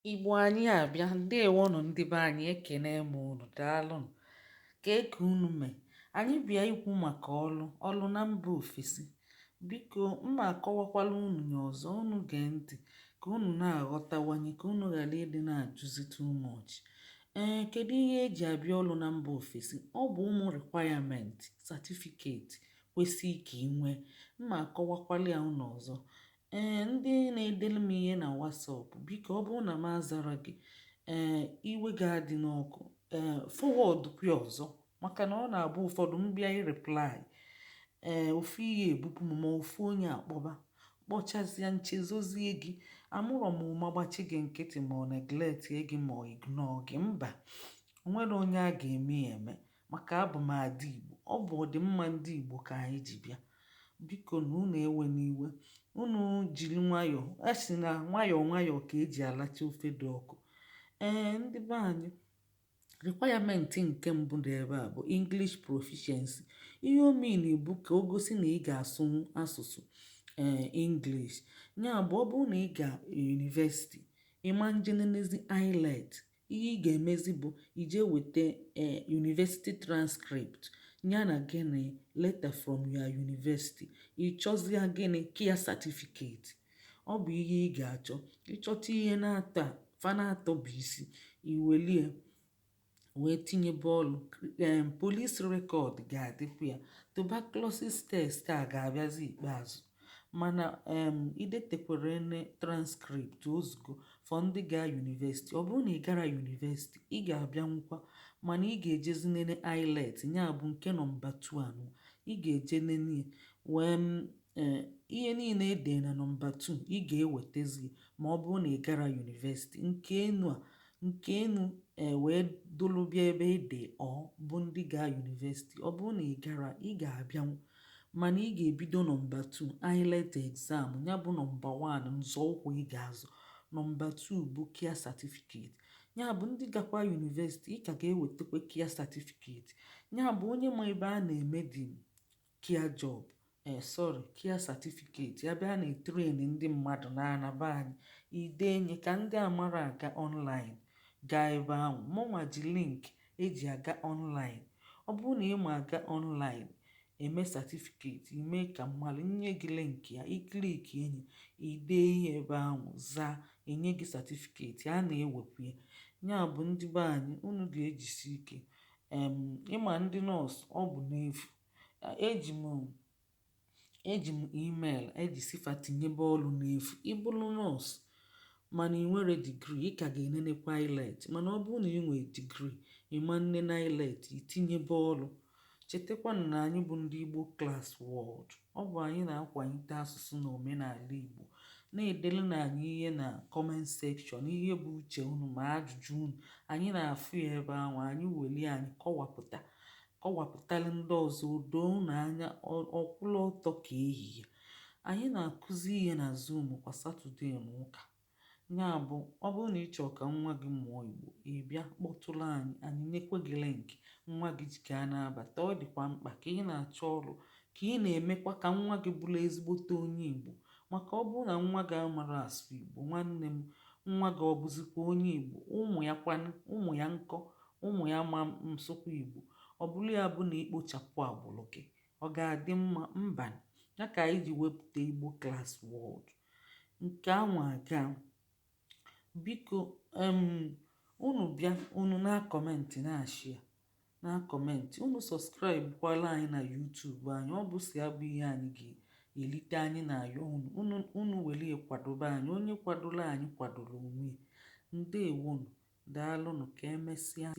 Igbo anyị abịa. Ndewonụ ndị be anyị, ekene m unu, daalụnụ. Kee ka unu mee? Anyị bịa ikwu maka ọlụ ọlụ na mba ofesi. Biko, mma akọwakwala unu ya ọzọ, unu gee ntị ka unu na-aghọtawanye, ka unu ghara ịdị na-ajụzi too much. Ee, kedu ihe eji abịa ọlụ na mba ofesi? Ọ bụ ụmụ requirement certificate kwesị ka ị nwee. Mma akọwakwala ya unu ọzọ. Ee, ndị na-edelu m ihe na WhatsApp, biko, ọ bụrụ na m azara gị, ee, iwe ga-adị n'ọkụ. Ee, forward kwa ọzọ, maka na ọ na-abụ ụfọdụ mbịa reply, ee, ofu ihe ebupụ m, ma ofu onye akpọba kpọchazịa nchezozie gị. Amụrọ m ụma gbachi gị nkịtị, ma ọ neglect gị, ma ọ ignore gị. Mba, onwere onye a ga-eme ya eme, maka abụ m ada Igbo. Ọ bụ ọdịmma ndị Igbo ka anyị ji bịa. Biko na unu ewe n'iwe, unu jiri nwayọọ. A sị na nwayọọ nwayọọ ka eji alacha ofe dị ọkụ. Ee, ndị be anyị, requirement nke mbụ dị ebe a bụ English proficiency. Ihe o mean bụ ka o gosi na ị ga-asụnwu asụsụ ee English. Ya bụ, ọ bụrụ na ị ga university, ịma njenenezi IELTS. Ihe ị ga-emezi bụ ije weta ee university transcript ya na gịnị, letter from your university. Ị chọzịa gịnị, KIA certificate. Ọ bụ ihe ị ga-achọ. Ịchọta ihe na-atọ a, fa na-atọ bụ isi iwelie wee tinyebe ọlụ. Police record ga-adịkwa ya. Tuberculosis test a ga-abịazi ikpeazụ, mana idetekwere ne transcript ozugbo for ndị gaa university. Ọ bụrụ na ị gara university, ị ga-abịanwukwa, mana ị ga-ejezi nene IELTS, ya bụ nke nọmba 2 anụ. Ị ga-eje nene wee ihe niile ede na nọmba 2, ị ga-ewetezi. Ma ọ bụrụ na ị gara university, nke enu a, nke enu e wee dolu bịa ebe ede ọ bụ ndị gaa university. Ọ bụrụ na ị gara, ị ga-abịanwu, mana ị ga-ebido nọmba 2 IELTS exam. Ya bụ nọmba 1 nzọụkwụ ị ga-azọ, nọmba 2 bụ KIA certificate. Ya bụ ndị gakwa university, ị ka ga-ewetakwa KIA certificate. Ya bụ onye ma ebe a na-eme dị KIA job, sorry, KIA certificate, ebe a na-etrain ndị mmadụ na-anaba anyị idenye ka ndị amara aga online gaa ebe ahụ. Mụnwa ji link eji aga online. Ọ bụrụ na ị ma aga online eme certificate, ime ka mmadụ nye gị link ya, iclick enye, ide ihe ebe ahụ, zaa, enye gị certificate a na-ewekwu ya. Ya bụ, ndị be anyị, unu ga-ejisi ike. Ịma ndị nọọsụ, ọ bụ n'efu. Eji m email eji sifa tinyebe ọlụ n'efu. Ịbụrụ nọọsụ mana ị nwere degree, ị ka ga-enenekwa IELTS. Mana ọ bụrụ na ị nwere degree, ịma nne na IELTS, itinyebe ọlụ. Chetakwanụ na anyị bụ ndị Igbo Class World. Ọ bụ anyị na-akwalite asụsụ na omenala Igbo. Na-edelu na anyị ihe na comment section, ihe bụ uche unu ma ajụjụ unu. Anyị na-afụ ya ebe ahụ, anyị welie, anyị kọwapụta, kọwapụtalụ ndị ọzọ, doo unu anya, ọkwụlụ ọtọ ka ehihie. Anyị na-akụzi ihe na Zoom kwa Saturday na ụka. Ya bụ, ọ bụrụ na ị chọrọ ka nwa gị mụọ Igbo, ị bịa kpọtụrụ anyị, anyị nyekwe gị link nwa gị ji ka na-abata. Ọ dịkwa mkpa ka ị na-achọ ọrụ, ka ị na-emekwa ka nwa gị bụrụ ezigbote onye Igbo, maka ọ bụrụ na nwa gị amara asụ Igbo, nwanne m, nwa gị ọ bụzikwa onye Igbo? Ụmụ ya kwanụ, ụmụ ya nkọ, ụmụ ya ma nsụkwa Igbo? Ọ bụrụ ya bụ na ikpochapụ agbụrụ gị, ọ ga-adị mma? Mba. Ya ka anyị ji wepụta Igbo Class World nke anwa aga. Biko, unu bịa, unu na comment, na-ashare, na comment. Unu subscribe kwala anyị na YouTube anyị. Ọ bụ si abụ ihe anyị ga-elite. Anyị na-ayọ unu, unu were kwadobe anyị. Onye kwadoro anyị kwadoro onwe ya. Ndewonu, daalụnụ, ka emesịa.